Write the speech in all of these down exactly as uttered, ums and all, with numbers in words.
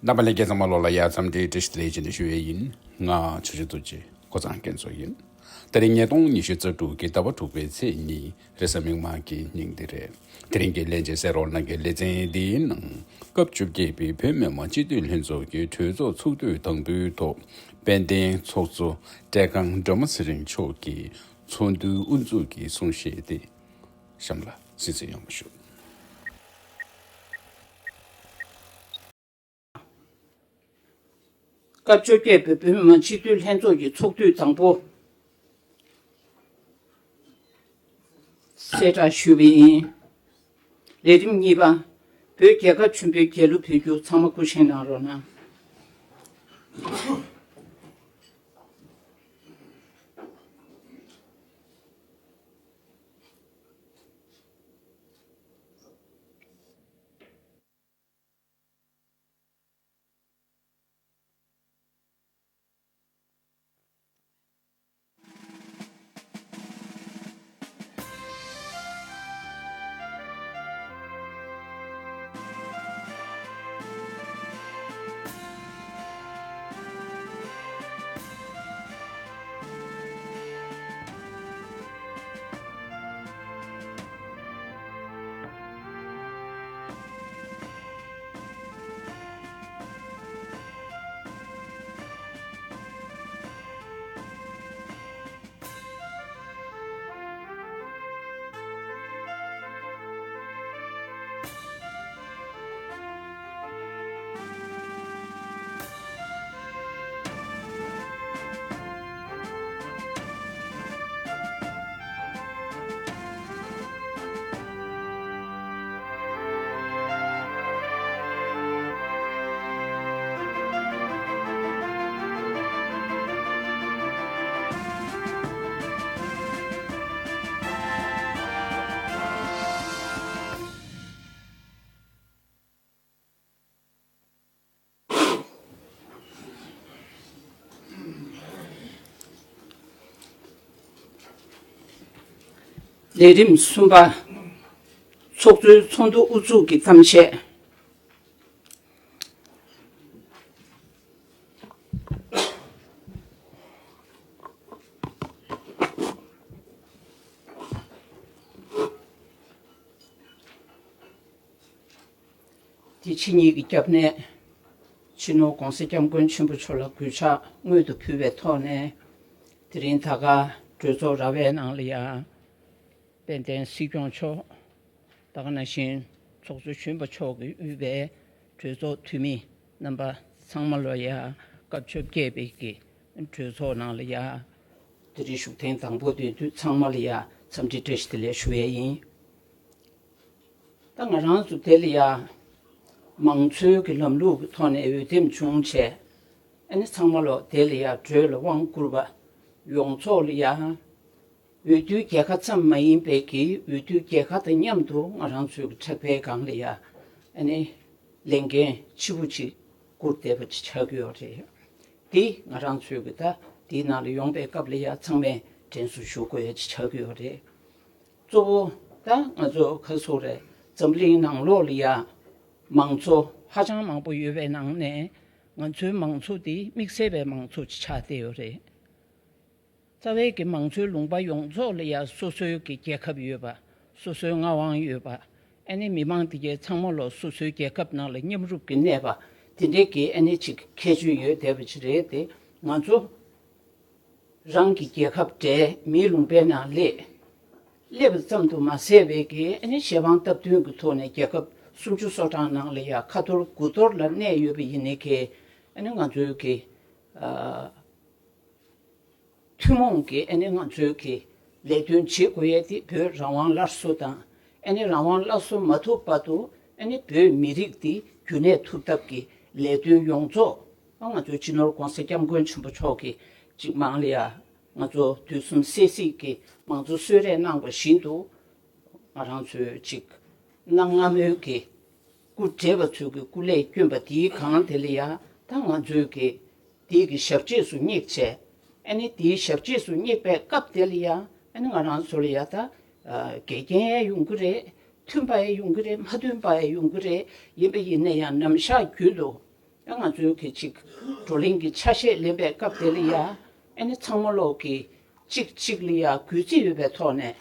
རྣམ་པ་ལྷན་རྒྱས་ཚང་མ་ལོ་ལ་ཡ་འཚམས་འདྲི་བཀྲ་ཤིས་བདེ་ལེགས་ཅེས་ནས་ཞུ་ཡས་ཡིན། ང་ཆུ་ཆུ་ཐུགས་རྗེ་ཀོ་ཚང་རྒྱ་མཚོ་ཡིན། དེ་རིང་ཉིས་སྟོང་ཉི་ཤུ་རྩ་དྲུག་གི་ཟླ་བ་དྲུག་པའི་ཚེས་གཉིས་རེས་གཟའ་མིག་དམར་གྱི་ཉིན་དེ་རེད། དེ་རིང་གི་ལྷན་རྒྱས་གསན་རོགས་གནང་གི་ལེ་ཚན་འདིའི་ནང་སྐབས་བཅོ་བརྒྱད་པའི་བོད་མི་མང་སྤྱི་འཐུས་ལྷན་ཚོགས་ཀྱི་གྲོས་ཚོགས་ཚོགས་དུས་དང་པོའི་ཐོག་དཔལ་ལྡན་ཚོགས་གཙོ་བཀྲས་སྒང་སྒྲོལ་མ་ཚེ་རིང་མཆོག་གིས་ཚོགས་འདུའི་དབུ་འཛུགས་ཀྱི་གསུང་བཤད་དེ་གཤམ་ལ་གསན་གཟིགས་ཡོང་བ་ཞུ། སྐབས་བཅོ་བརྒྱད་པའི་བོད་མི་མང་སྤྱི་འཐུས་ལྷན་ཚོགས་ཀྱི་ཚོགས་དུས་དང་པོ་གསལ་བསྒྲགས་ཞུས་པ་ཡིན། ལས་རིམ་གཉིས་པ། བོད་རྒྱལ་ཁབ་ཆེན་པོའི་རྒྱལ་གླུ་འབུལ་རྒྱུ། ཚང་མ་སྐུ་བཞེངས་གནང་རོགས་གནང་། ལས་རིམ་གསུམ་པ། ཚོགས་གཙོའི་ཚོགས་འདུ་དབུ་འཛུགས་ཀྱི་གཏམ་བཤད། དེ་ཕྱི་ཉིན་གྱི་སྐྱབས་གནས་སྤྱི་ནོར་༸གོང་ས་༸སྐྱབས་མགོན་ཆེན་པོ་མཆོག་ལ་གུས་ཕྱག་སྔོན་དུ་ཕུལ་བའི་ཐོག་ནས། དེ་རིང་ད་ག་གྲོས་ཚོགས་ར་བའི་ནང་ལ་ཡང་དཔལ་ལྡན་སྲིད་སྐྱོང་མཆོག་ད་ག་ནང་བཞིན་ཚོགས་གཙོ་གཞོན་པ་མཆོག་གིས་དབུས་པའི་གྲོས་ཚོགས་འཐུས་མི་རྣམ་པ་ཚང་མ་ལ་ཡང་སྐབས་བཅོ་བརྒྱད་པའི་གི་གྲོས་ཚོགས་ནང་ལ་ཡང་དེ་རིང་བཞུགས་ཐེངས་དང་པོ་དེ་དུས་ཚང་མ་ལ་ཡང་འཚམས་འདྲི་བཀྲ་ཤིས་བདེ་ལེགས་ཞུ་ཡས་ཡིན། ད་ང་རང་ཚོ་དེ་ལ་ཡ་མང་གཙོའི་གི་ལམ་ལུགས་ཀྱི་ཐོག་ནས་འོས་འདེམས་བྱུང་བྱས། ཨ་ནི་ཚང་མ་ལོ་དེ་ལ་ཡ་གྲོས་ལ་དབང་བསྐུར་བ་ཡོངས་རྫོགས་ལ་ཡ་འོས་བསྡུའི་རྒྱལ་ཁ་ཙམ་མ་ཡིན་པའི་གི་འོས་བསྡུའི་རྒྱལ་ཁ་དང་མཉམ་དུ་ང་རང་ཚོའི་གི་ཕྲག་པའི་སྒང་ལ་ཡ་ཨ་ནི་ལས་འགན་ཆེ་བོ་ཅིག་བསྐུར་བསྡད་པ་ཅིག་ཆགས་ཀྱི་ཡོད་རེད། འདི་ང་རང་ཚོའི་གི་ད་འདིའི་ནང་ལ་ཡོང་པའི་སྐབས་ལ་ཡ་ཚང་མས་དྲན་གསོ་ཞུ་དགོས་ཡ་ཅིག་ཆགས་ཀྱི་ཡོད་རེད། གཙོ་བོ་ད་ང་ཚོ་ག་སོ་རེད། འཛམ་གླིང་ནང་ལོགས་ལ་ཡ་མང་གཙོ་ཧ་ཅང་མང་པོ་ཡོད་པའི་ནང་ནས་ང་ཚོའི་མང་གཙོ་འདི་དམིགས་བསལ་བའི་མང་གཙོ་ཅིག་ཆགས་བསྡད་ཡོད་རེད། རྩ་བའི་གི་མང་གཙོའི་ལུང་པ་ཡོངས་རྫོགས་ལ་ཡ་སོ་སོའི་གི་རྒྱལ་ཁབ་ཡོད་པ། སོ་སོའི་མངའ་དབང་ཡོད་པ། ཨ་ནི་མི་མང་དེ་གའི་ཚང་མ་ལོ་སོ་སོའི་རྒྱལ་ཁབ་ནང་ལ་མཉམ་རུབ་ཀྱི་གནས་པ། དེ་འདྲའི་གི་ཨ་ནི་ཅིག་ཁྱད་ཆོས་ཡོད་བསྡད་པ་ཅིག་རེད་དེ། ང་ཚོ་རང་གི་རྒྱལ་ཁབ་བྲལ་མིའི་ལུང་པའི་ནང་སླེབས། སླེབས་པ་ཙམ་དུ་མ་ཟད་པའི་གི་ཨ་ནི་ཞེ་དབང་སྟབས་བསྟུན་གྱི་ཐོག་ནས་རྒྱལ་ཁབ་སུམ་ཅུ་སོ་གྲངས་ནང་ལ་ཡ་ཁ་ཐོར་དགུ་ཐོར་ལ་གནས་ཡོད་པ་ཡིན་ནའི་གི་ཨ་ནི་ང་ཚོའི་གི་ཨ། ཐུན་མོང་གི་ཨ་ནི་ང་ཚོའི་གི་ལས་དོན་བྱེད་དགོས་ཡས་དེ་བོད་རང་དབང་སླར་གསོ་དང་། ཨ་ནི་རང་དབང་སླར་གསོ་མ་ཐུབ་བར་དུ་ཨ་ནི་བོད་མི་རིགས་དེ་རྒྱུན་གནས་ཐུབ་ཐབས་ཀྱི་ལས་དོན་ཡོངས་རྫོགས་ང་ཚོའི་སྤྱི་ནོར་༸གོང་ས་༸སྐྱབས་མགོན་ཆེན་པོ་མཆོག་གིས་ཅིག་མང་ལ་ཡ་ང་ཚོ་དུས་གསུམ་གསལ་གཟིགས་ཀྱི་མང་གཙོ་གསོལ་རས་གནང་བ་བཞིན་དུ། ང་རང་ཚོའི་ཅིག་གནའ་སྔ་མོའི་གི་སྐུ་བགྲེས་པ་ཚོའི་གི་སྐུ་ལས་བསྐྱོན་པ་དེའི་སྒང་དེ་ལ་ཡ་ད་ང་ཚོའི་གི་དེའི་གི་ཞབས་རྗེས་སུ་བསྙེགས་བྱས། ཨ་ནི་དེའི་ཞབས་རྗེས་སུ་བསྙེགས་པའི་སྐབས་དེ་ལ་ཡ་ཨ་ནི་ང་རང་ཚོ་ལ་ཡ་ད་འགལ་རྐྱེན་ཡང་ཡོང་གི་རེད། མཐུན་པ་ཡང་ཡོང་གི་རེད། མ་མཐུན་པ་ཡང་ཡོང་གི་རེད། ཡིན་པ་ཡིན་ན་ཡང་ནམ་ཞག་རྒྱུན་དུ་ ཨ་ང་ཚོའི་གི་ཅིག་བགྲོ་གླེང་གི་ཆ་ཤས་ལེན་པའི་སྐབས་དེ་ལ་ཡ་ཨ་ནི་ཚང་མ་ལོག་གི་གཅིག་གཅིག་ལ་ཡ་གུས་བརྩི་ཡོད་པའི་ཐོག་ནས།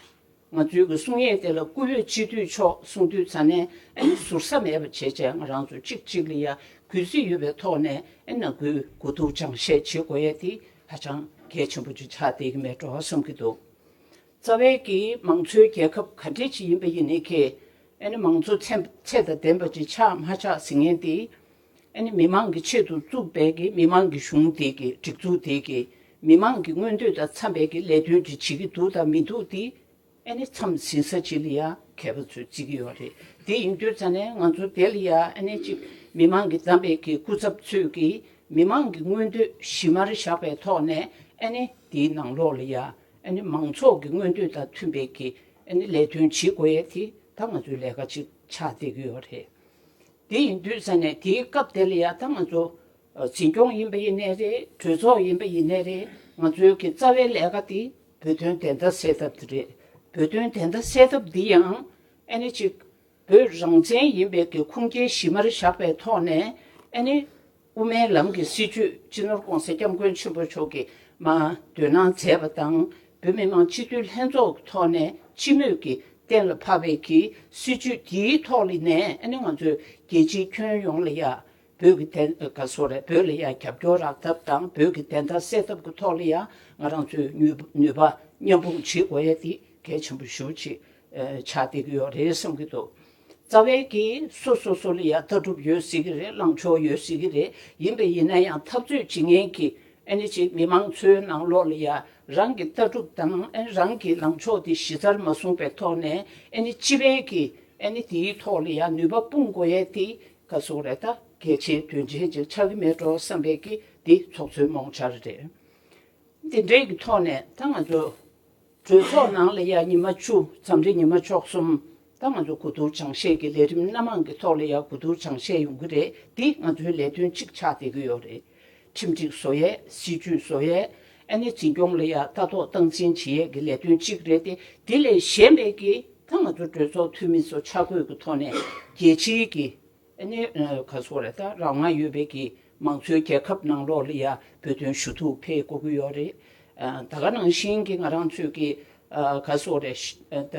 ང་ཚོའི་གི་གསུང་ཡས་དེ་ལ་སྐུ་ཡོད་སྤྱི་འཐུས་མཆོག་གསུང་དུས་ཙ་ནས་ཨ་ནི་ཟུར་ཟ་མེད་པ་བྱས་བྱས་ང་རང་ཚོ་གཅིག་གཅིག་ལ་ཡ་གུས་བརྩི་ཡོད་པའི་ཐོག་ནས་ཨ་ནི་ནང་ཁུལ་གོ་བསྡུར་སྦྱང་བཤད་བྱེད་དགོས་ཡས་དེ་ཧ་ཅང་གལ་ཆེན་པོ་ཅིག་ཆགས་བསྡད་ཀྱི་མེད་འགྲོ་བསམ་གྱི་འདུག་རྩ་བའི་གི་མང་གཙོའི་རྒྱལ་ཁབ་ག་འདྲས་ཅིག་ཡིན་པ་ཡིན་ནའི་གི་ཨ་ནི་མང་གཙོ་ཚད་ཚད་དང་ལྡན་པ་ཅིག་ཆགས་མ་ཆགས་ཟེར་མཁན་དེ། ཨ་ནི་མི་མང་གི་ཆེད་དུ་བཙུགས་པའི་གི་མི་མང་གི་གཞུང་དེ་གི་སྒྲིག་འཛུགས་དེ་གི་མི་མང་གི་མངོན་འདོད་དང་འཚམ་པའི་གི་ལས་དོན་ཅིག་བྱེད་ཀྱི་འདུག་དང་མི་འདུག་དེ། ཨ་ནི་མཚམས་ཟིན་ས་ཅིག་ལ་ཡ་མཁས་པ་ཚོས་བརྩི་གི་ཡོད་རེད། དེ་ཡིན་དུས་ཙ་ནས་ང་ཚོ་དེ་ལ་ཡ་ཨ་ནི་ཅིག་མི་མང་གི་བདམས་པའི་གི་སྐུ་ཚབ་ཚོས་གི་མི་མང་གི་མངོན་འདོད་གཞི་མར་བཞག་པའི་ཐོག་ནས་ཨ་ནི་དེའི་ནང་ལོགས་ལ་ཡ་ཨ་ནི་མང་ཚོགས་ཀྱི་མངོན་འདོད་དང་མཐུན་པའི་གི་ཨ་ནི་ལས་དོན་བྱེད་དགོས་ཡས་དེ་ད་ང་ཚོའི་ལས་ཀ་ཅིག་ཆགས་བསྡད་ཀྱི་ཡོད་རེད། དེ་ཡིན་དུས་ཙ་ནས་དེའི་སྐབས་དེ་ལ་ཡ་ད་ང་ཚོ་འཛིན་སྐྱོང་ཡིན་པ་ཡིན་ནའི་རེད། གྲོས་ཚོགས་ཡིན་པ་ཡིན་ནའི་རེད། ང་ཚོའི་གི་རྩ་བའི་ལས་ཀ་དེ་བོད་དོན་བདེན་མཐའ་གསལ་ཐབས་དེ་རེད། བོད་དོན་བདེན་མཐའ་གསལ་ཐབས་འདི་ཡང་ཨ་ནི་ཅིག་བོད་རང་བཙན་ཡིན་པའི་གི་ཁུངས་སྐྱེལ་གཞི་མར་བཞག་པའི་ཐོག་ནས་ཨ་ནི་དབུ་མའི་ལམ་གྱི་སྲིད་བྱུས་སྤྱི་ནོར་༸གོང་ས་༸སྐྱབས་མགོན་ཆེན་པོ་མཆོག་གིས་མར་འདོན་གནང་མཛད་པ་དང་། བོད་མི་མང་སྤྱི་འཐུས་ལྷན་ཚོགས་ཀྱི་ཐོག་ནས་སྤྱི་མོས་ཀྱིས་གཏན་ལ་ཕབ་པའི་གི་སྲིད་བྱུས་དེའི་ཐོག་ལ་ནས་ཨ་ནི་ང་ཚོས་རྒྱལ་སྤྱིའི་ཁྱོན་ཡོངས་ལ་ཡ་བོད་ཀྱི་བདེན་ག་སོ་རེད། བོད་ལ་ཡ་རྒྱབ་སྐྱོར་རག་ཐབས་དང་བོད་ཀྱི་བདེན་མཐའ་གསལ་ཐབས་ཀྱི་ཐོག་ལ་ཡ་ང་རང་ཚོས་ནུས་ནུས་པ་མཉམ་སྤུངས་བྱེད་དགོས་ཡ་དེ་གལ་ཆེན་པོ་ཞེ་པོ་ཅིག་ཆགས་བསྡད་ཀྱི་ཡོད་རེད་བསམ་གྱི་འདུག་རྩ་བའི་གི་སོ་སོ་སོ་ལ་ཡ་ལྟ་གྲུབ་ཡོད་སྲིད་ཀྱི་རེད། ལངས་ཕྱོགས་ཡོད་སྲིད་ཀྱི་རེད། ཡིན་པ་ཡིན་ན་ཡང་འཐབ་རྩོད་བྱེད་མཁན་གྱི་ཨ་ནི་ཅིག་མི་མང་ཚོའི་ནང་ལོགས་ལ་ཡ་རང་གི་ལྟ་གྲུབ་དང་ཨ་ནི་རང་གི་ལངས་ཕྱོགས་དེ་གཞི་རྩར་མ་བཟུང་པའི་ཐོག་ནས་ཨ་ནི་སྤྱི་པའི་གི་ཨ་ནི་དེའི་ཐོག་ལ་ཡ་ནུས་པ་སྤུངས་དགོས་ཡས་དེ་ག་སོ་རེད། ད་གལ་ཆེའི་དོན་ཆེན་ཅིག་ཆགས་ཀྱི་མེད་འགྲོ་བསམ་པའི་གི་དེ་ཚོགས་གཙོའི་རྨོངས་འཆར་རེད། འདི་འདྲའི་གི་ཐོག་ནས་ད་ང་ཚོ་གྲོས་ཚོགས་ནང་ལ་ཡ་ཉི་མ་བཅུ། འཚམས་འདྲི་ཉི་མ་བཅུ་གསུམ། ད་ང་ཚོ་གོ་བསྡུར་སྦྱང་བཤད་ཀྱི་ལས་རིམ་སྣ་མང་གི་ཐོག་ལ་ཡ་གོ་བསྡུར་སྦྱང་བཤད་ཡོང་གི་རེད། འདི་ང་ཚོའི་ལས་དོན་གཅིག་ཆགས་བསྡད་ཀྱི་ཡོད་རེད། ཁྲིམས་སྒྲིག་བཟོ་ཡས། སྲིད་ཇུས་བཟོ་ཡས། ཨ་ནི་འཛིན་སྐྱོང་ལ་ཡ་ལྟ་རྟོག་སྟངས་འཛིན་བྱེད་ཡས་ཀྱི་ལས་དོན་གཅིག་རེད་དེ། འདི་ལས་གཞན་པའི་གི་ད་ང་ཚོ་གྲོས་ཚོགས་འཐུས་མི་ཚོ་ཆ་བགོས་ཀྱི་ཐོག་ནས་རྒྱལ་སྤྱིའི་གི་ཨ་ནི་ཨ་ག་སོ་རེད། ད་རང་དབང་ཡོད་པའི་གི་མང་གཙོའི་རྒྱལ་ཁབ་ནང་ལོགས་ལ་ཡ་བོད་དོན་ཞུ་གཏུག་ཕེབས་དགོས་ཀྱི་ཡོད་རེད། ཨ་ད་ག་ནང་བཞིན་གྱི་ང་རང་ཚོའི་གི་ཨ་ག་སོ་རེད། ཨ་ད་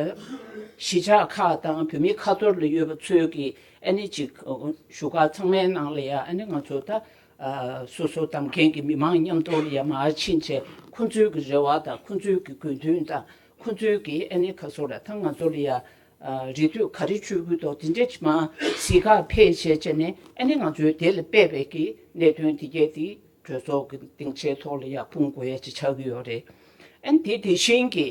གཞིས་ཆགས་ཁག་དང་བོད་མི་ཁ་ཐོར་ལ་ཡོད་པ་ཚོའི་གི་ཨ་ནི་ཅིག་ཨ་བཞུགས་སྒར་ཚང་མའི་ནང་ལ་ཡ་ཨ་ནི་ང་ཚོ་ད་ཨ་སོ་སོ་འདེམས་མཁན་གྱི་མི་མང་མཉམ་དུ་ལ་ཡ་མར་ཕྱིན་བྱས་ཁོང་ཚོའི་གི་རེ་བ་དང་ཁོང་ཚོའི་གི་དགོས་འདུན་དང་། ཁོང་ཚོའི་གི་ཨ་ནི་ག་སོ་རེད། ད་ང་ཚོ་ལ་ཡ་ཨ་རེ་ལྟོས་ག་རེ་བྱེད་དགོས་འདུག་དེ་འདྲས་ཅིག་མར་གཟིགས་གར་ཕེབས་བྱས་བྱས་ནས་ཨ་ནི་ང་ཚོའི་དེ་ལ་དཔག་པའི་གི་གནད་དོན་དེ་གས་དེ་གྲོས་ཚོགས་ཀྱི་སྡིངས་ཆའི་ཐོག་ལ་ཡ་སྤུངས་དགོས་ཡ་ཅིག་ཆགས་ཀྱི་ཡོད་རེད། ཨ་ནི་དེ་དེ་བཞིན་གི་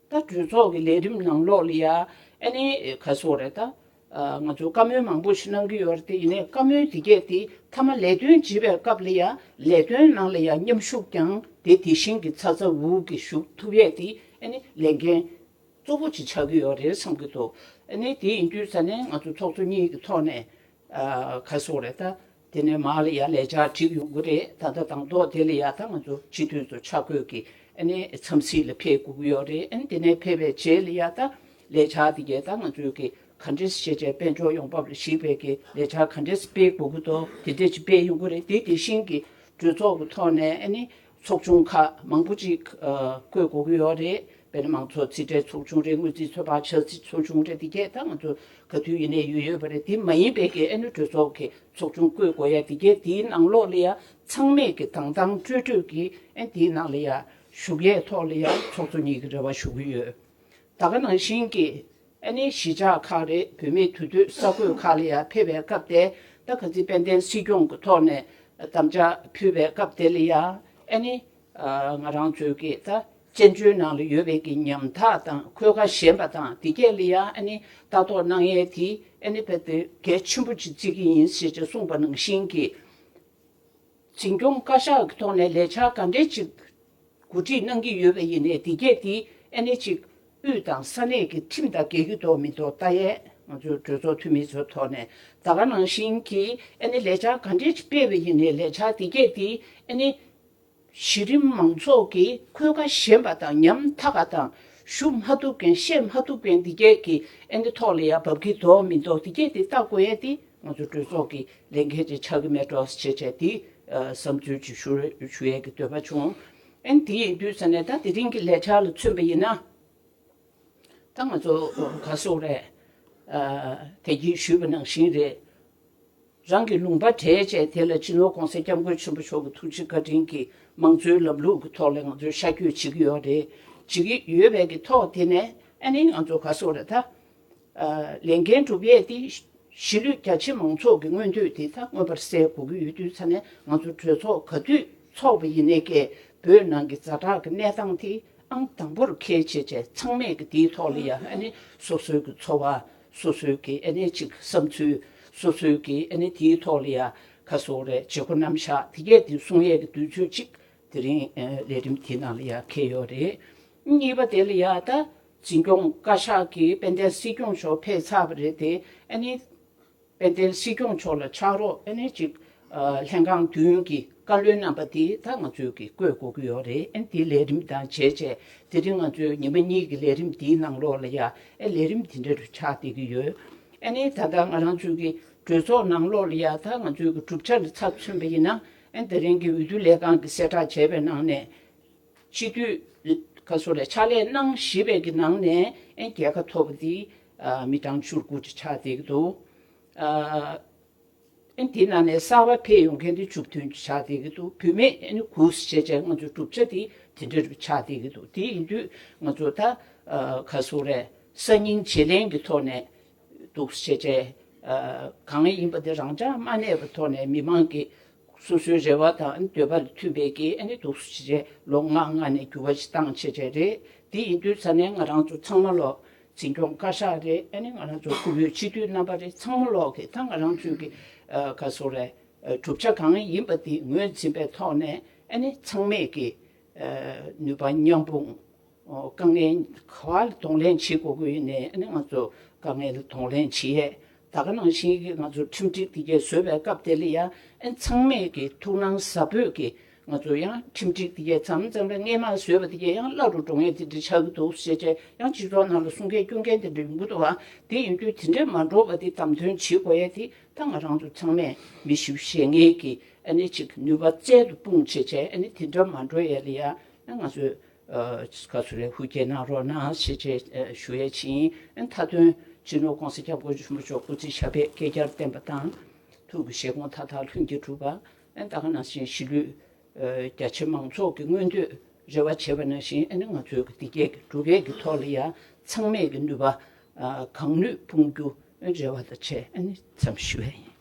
ད་གྲོས་ཚོགས་ཀྱི་ལས་རིམ་ནང་ལོགས་ལ་ཡ་ཨ་ནི་ག་སོ་རེད། ད་ཨ་ང་ཚོ་བཀའ་མོལ་མང་པོ་ཞིག་གནང་གི་ཡོད་རེད་དེ། ཡིན་ནའི་བཀའ་མོལ་དེ་གས་དེ་མཐའ་མ་ལས་དོན་བྱེད་པའི་སྐབས་ལ་ཡ་ལས་དོན་ནང་ལ་ཡ་མཉམ་ཞུགས་ཀྱང་དེ་དེ་བཞིན་གྱི་ཚ་ཚ་འུར་འུར་གྱིས་ཞུགས་ཐུབ་ཡས་དེ་ཨ་ནི་ལས་འགན་གཙོ་བོ་ཅིག་ཆགས་ཀྱི་ཡོད་རེད་བསམ་གྱི་འདུག་ཨ་ནི་དེ་ཡིན་དུས་ཙ་ནས་ང་ཚོ་ཚོགས་གཙོ་གཉིས་ཀྱི་ཐོག་ནས་ཨ་ག་སོ་རེད། ད་དེ་ནས་མར་ལ་ཡ་ལས་འཆར་བསྒྲིགས་ཡོང་གི་རེད། ད་ལྟ་དང་ཐོག་དེ་ལ་ཡ་ད་ང་ཚོ་སྤྱི་འཐུས་ཚོ་ཆ་བགོས་ཀྱིས་ཨ་ནི་འཚམས་གཟིགས་ལ་ཕེབས་དགོས་ཀྱི་ཡོད་རེད། ཨ་ནི་དེ་ནས་ཕེབས་པའི་རྗེས་ལ་ཡ་ད་ལས་འཆར་དེ་གས་ད་ང་ཚོའི་གི་ག་འདྲས་ཤེས་བྱའི་དཔལ་འབྱོར་ཡོང་འབབ་ལ་གཞིགས་པའི་གི་ལས་འཆར་ག་འདྲས་སྤེལ་དགོས་ཀྱི་འདུག་དེ་འདྲས་ཅིག་སྤེལ་ཡོང་གི་རེད། དེ་དེ་བཞིན་གྱི་གྲོས་ཚོགས་ཀྱི་ཐོག་ནས་ཨ་ནི་ཚོགས་ཆུང་ཁག་མང་པོ་ཅིག་ཨ་བསྐོ་དགོས་ཀྱི་ཡོད་རེད། དཔེར་ན་མང་གཙོ་རྩིས་ཁྲའི་ཚོགས་ཆུང་རེད། དངུལ་རྩིས་ཚོད་དཔག་འཆར་རྩིས་ཚོགས་ཆུང་རེད། དེ་གས་ད་ང་ཚོ་ག་དུས་ཡིན་ནའི་ཡོད་ཡོད་པ་རེད། དེ་མ་ཡིན་པའི་གི་ཨ་ནི་གྲོས་ཚོགས་ཀྱི་ཚོགས་ཆུང་བསྐོ་དགོས་ཡ་དེ་གས་དེའི་ནང་ལོགས་ལ་ཡ་ཚང་མས་གི་དྭང་དྭང་སྤྲོས་སྤྲོས་ཀྱིས་ཨ་ནི་དེའི་ནང་ལ་ཡ་ཞུགས་ཡས་ཐོག་ལ་ཡ་ཚོགས་གཙོ་གཉིས་ཀྱི་རེ་བ་ཞུ་གི་ཡོད། ད་ག་ནང་བཞིན་གྱི་ཨ་ནི་གཞིས་ཆགས་ཁག་རེད། བོད་མིའི་དུས་སྟོན་ས་གོས་ཁག་ལ་ཡ་ཕེབས་པའི་སྐབས་དེ། ད་ག་ཚོད་དཔལ་ལྡན་སྲིད་སྐྱོང་གི་ཐོག་ནས་དམ་བཅའ་ཕུལ་བའི་སྐབས་དེ་ལ་ཡ་ཨ་ནི་ཨ་ང་རང་ཚོའི་གི་ད་བཙན་བྱོལ་ནང་ལ་ཡོད་པའི་གི་ཉམ་ཐག་དང་འཁོས་ཀ་ཞན་པ་དང་དེ་གས་ལ་ཡ་ཨ་ནི་ལྟ་རྟོག་གནང་ཡས་དེ་ཨ་ནི་དཔེ་དེ་གལ་ཆེན་པོ་ཅིག་བརྩི་གི་ཡིན་ཞེས་ཅིག་གསུངས་པ་ནང་བཞིན་གྱི། འཛིན་སྐྱོང་བཀའ་ཤག་གི་ཐོག་ནས་ལས་འཆར་ག་འདྲས་ཅིག་གོ་སྒྲིག་གནང་གི་ཡོད་པ་ཡིན་ནའི་དེ་གས་དེ་ཨ་ནི་ཅིག་དབུས་དང་ས་གནས་ཀྱི་ཁྲིམས་དང་འགལ་གྱི་འདུག་མི་འདུག་ལྟ་ཡས། ང་ཚོའི་གྲོས་ཚོགས་འཐུས་མི་ཚོའི་ཐོག་ནས་ད་ག་ནང་བཞིན་གྱི་ཨ་ནི་ལས་འཆར་ག་འདྲས་ཅིག་སྤེལ་བ་ཡིན་ནའི་ལས་འཆར་དེ་གས་དེ་ཨ་ནི་གཞི་རིམ་མང་ཚོགས་ཀྱིས་འཁོས་ཀ་ཞན་པ་དང་ཉམ་ཐག་པ་དང་ཞུ་མ་ཐུབ་མཁན་བཤད་མ་ཐུབ་མཁན་དེ་གས་ཀྱི་ཨ་ནི་ཐོག་ལ་ཡ་འབབ་ཀྱི་འདུག་མི་འདུག་དེ་གས་དེ་ལྟ་དགོས་ཡས་དེ་ ང་ཚོ་གྲོས་ཚོགས་ཀྱི་ལས་འགན་ཅིག་ཆགས་ཀྱི་མེད་འགྲོ་ཟེར་བྱས་བྱས་དེ་བསམ་ཚུལ་ཅིག་ཞུ་ཞུ་ཡས་ཀྱི་འདོད་པ་བྱུང་། ཨན་དེ་ཡིན་དུས་ཙ་ནས་ད་དེ་རིང་གི་ལས་འཆར་ལ་མཚོན་པ་ཡིན་ན། ད་ང་ཚོ་ག་སོག་རེད། དེ་གིས་ཞུས་པ་ནང་བཞིན་རེད། རང་གི་ལུང་པ་གྲས་བཅས་དེ་ལ་སྤྱི་ནོར་༸གོང་ས་༸སྐྱབས་མགོན་ཆེན་པོ་མཆོག་གི་ཐུགས་རྗེ་བཀའ་དྲིན་གྱིས་མང་གཙོའི་ལམ་ལུགས་ཀྱི་ཐོག་ལ་ང་ཚོས་ཤར་བསྐྱོད་བྱེད་ཀྱི་ཡོད་རེད། བྱེད་ཀྱི་ཡོད་པའི་གི་ཐོག་དེ་ནས་ཨ་ནི་ང་ཚོ་ག་སོག་རེད་ད། ལས་འགན་སྒྲུབ་ཡས་དེ་གཞིས་ལུས་རྒྱ་ཆེ་མང་ཚོགས་ཀྱི་མངོན་འདོད་དེ་ད་མངོན་པར་གསལ་དགོས་ཀྱི་ཡོད་དུས་ཙ་ནས་ང་ཚོ་གྲོས་ཚོགས་ག་དུས་ཚོགས་པ་ཡིན་ནའི་ཀྱེ་བོད་ནང་གི་ཛ་དྲག་གི་གནས་སྟངས་དེ་ཨང་དང་པོར་འཁེལ་བྱས་བྱས་ཚང་མས་ཀྱི་དེའི་ཐོག་ལ་ཡ་ཨ་ནི་སོ་སོའི་གི་འཚོ་བ། སོ་སོའི་གི་ཨ་ནི་ཅིག་བསམ་ཚུལ། སོ་སོའི་གི་ཨ་ནི་དེའི་ཐོག་ལ་ཡ་ཁ་སོག་རེད་བྱེད་སྒོ་རྣམ་གཞག་དེ་གས་དེ་གསུང་ཡས་ཀྱི་དུས་ཚོད་ཅིག་དེ་རིང་ལས་རིམ་དེའི་ནང་ལ་ཡ་འཁེལ་ཡོད་རེད། གཉིས་པ་དེ་ལ་ཡ་ད་འཛིན་སྐྱོང་བཀའ་ཤག་གི་དཔལ་ལྡན་སྲིད་སྐྱོང་མཆོག་ཕེབས་ཚར་བ་རེད་དེ་ཨ་ནི། དཔལ་ལྡན་སྲིད་སྐྱོང་མཆོག་ལ་ཕྱག་རོགས་ཨ་ནི་ཅིག་ལྷན་ཁང་བདུན་གྱི་བཀའ་བློན་རྣམ་པ་དེ་ད་ང་ཚོས་ཀྱི་བསྐོས་དགོས་ཀྱི་ཡོད་རེད། ཨ་ནི་དེའི་ལས་རིམ་དང་བྱས་བྱས་དེ་རིང་ང་ཚོའི་ཉི་མ་གཉིས་ཀྱི་ལས་རིམ་དེའི་ནང་ལོགས་ལ་ཡ་ཨེ་ལས་རིམ་དེ་འདྲ་རུ་ཆགས་བསྡད་ཀྱི་ཡོད། ཨ་ནི་ད་ལྟ་ང་རང་ཚོའི་གི་གྲོས་ཚོགས་ནང་ལོགས་ལ་ཡ་ད་ང་ཚོའི་གི་གྲུབ་ཆ་ལ་ཚབ་མཚོན་པ་ཡིན་ན་ཨ་ནི་དེ་རིང་གི་འོས་བསྡུ་ལས་ཁང་གི་གསལ་བསྒྲགས་བྱས་པའི་ནང་ནས། སྤྱི་འཐུས་ཁ་སོ་ལས་ཕྱག་ལས་གནང་བཞི་པའི་གི་ནང་ནས་ཨེ་རྒྱལ་ཁ་ཐོབ་པ་དེ་མི་གྲངས་བཅུ་དགུ་ཅིག་ཆགས་བསྡད་ཀྱི་འདུག་ཨེ་དེ་ནང་ནས་གསར་པ་ཕེབས་ཡོང་མཁན་དེ་བཅུ་བདུན་ཅིག་ཆགས་བསྡད་ཀྱི་འདུག་བུད་མེད་ཨེ་ནི་དགུ་ཟེར་བྱས་བྱས་ང་ཚོ་གྲུབ་ཆ་དེ་དེ་འདྲ་རུ་ཆགས་བསྡད་ཀྱི་འདུག་དེ་ཡིན་དུས་ང་ཚོ་ད་ཁ་སོ་རེད་གསར་རྙིང་བརྗེ་ལེན་གྱི་ཐོག་ནས། འདུག་ཟེར་བྱས། གང་ཡིན་པ་དེ་རང་འཇགས་མ་གནས་པའི་ཐོག་ནས་མི་མང་གི་སོ་སོའི་རེ་བ་དང་འདོད་པ་ལ་མཐུན་པའི་གི་ཨ་ནི་འདུག་ཟེར་བྱས་ལོ་ལྔ་ལྔ་ནས་འགྱུར་བ་ཞིག་བཏང་བྱས་བྱས་རེད། དེ་ཡིན་དུས་ས་ནས་ང་རང་ཚོ་ཚང་མ་ལོ་འཛིན་སྐྱོང་བཀའ་ཤག་རེད། ཨ་ནི་ང་རང་ཚོ་སྐུ་ཡོད་སྤྱི་འཐུས་རྣམ་པ་རེད། ཚང་མ་ལོག་གི་ད་ང་རང་ཚོའི་གི་ག་སོ་རེད། གྲུབ་ཆ་གང་ཡིན་པ་དེ་ངོས་འཛིན་པའི་ཐོག་ནས་ཨ་ནི་ཚང་མས་གི་ནུས་པ་མཉམ་སྤུངས། དཀའ་ངལ་ག་བ་ལ་གདོང་ལེན་བྱེད་དགོས་ཀྱི་ཡོད་ནའི་ཨ་ནི་ང་ཚོ་དཀའ་ངལ་ལ་གདོང་ལེན་བྱེད་ཡས། ད་ག་ནང་བཞིན་གྱི་ང་ཚོ་ཁྲིམས་སྒྲིག་དེ་གས་བཟོས་པའི་སྐབས་དེ་ལ་ཡང་ཨ་ཚང་མས་ཀྱི་ཐུགས་སྣང་ཟབ་པོས་ཀྱི་ང་ཚོ་ཡང་ཁྲིམས་སྒྲིག་དེ་གས་མཚམས་མཚམས་ལ་སྔས་མ་བཟོས་པ་དེ་གས་ཡང་བརླག་རུ་འགྲོ་ངེས་དེ་འདྲ་ཆགས་ཀྱི་འདུག་ཟེར་བྱས་ཡང་སྤྱི་ཚོགས་ནང་ལ་གསུང་མཁན་སྐྱོན་མཁན་དེ་འདྲ་ཡོང་གི་འདུག་བ། དེ་ཡིན་དུས་དེ་འདྲས་མ་འགྲོ་བ་དེ་དམ་དོན་བྱེད་དགོས་ཡས་དེ་ད་ང་རང་ཚོ་ཚང་མས་མི་ཞིབ་བཤད་མཁན་གྱི་ཨ་ནི་ཅིག་ནུས་པ་རྩལ་དུ་སྤུངས་བྱས་བྱས་ཨ་ནི་དེ་འདྲ་མ་འགྲོ་ཡས་ལ་ཡང་ང་ཚོས། ག་ཚོད་རེད་ཧུར་བསྐྱེད་གནང་རོགས་གནང་ཞེས་བྱས་ཞུ་ཡས་ཕྱིན། མཐའ་དོན་སྤྱི་ནོར་༸གོང་ས་༸སྐྱབས་མགོན་ཆེན་པོ་མཆོག་སྐུ་ཚེ་ཞབས་པད་བསྐལ་བརྒྱར་བརྟན་པ་དང་། ཐུགས་ཀྱི་བཞེད་དགོངས་མཐའ་དག་ལྷུན་གྱིས་གྲུབ་པ། ད་ག་ནང་བཞིན་གཞིས་ལུས་རྒྱ་ཆེ་མང་ཚོགས་ཀྱི་མངོན་འདོད་རེ་བ་བྱས་པ་ནང་བཞིན་ང་ཚོའི་འདི་གས་ཀྱི་འགྲུབ་ཡས་ཀྱི་ཐོག་ལ་ཡང་ཚང་མས་ཀྱི་ནུས་པ་གང་ནུས་སྤུངས་རྒྱུ་རེ་བ་དང་བཅས་མཚམས་ཞུ་ཡས་ཡིན།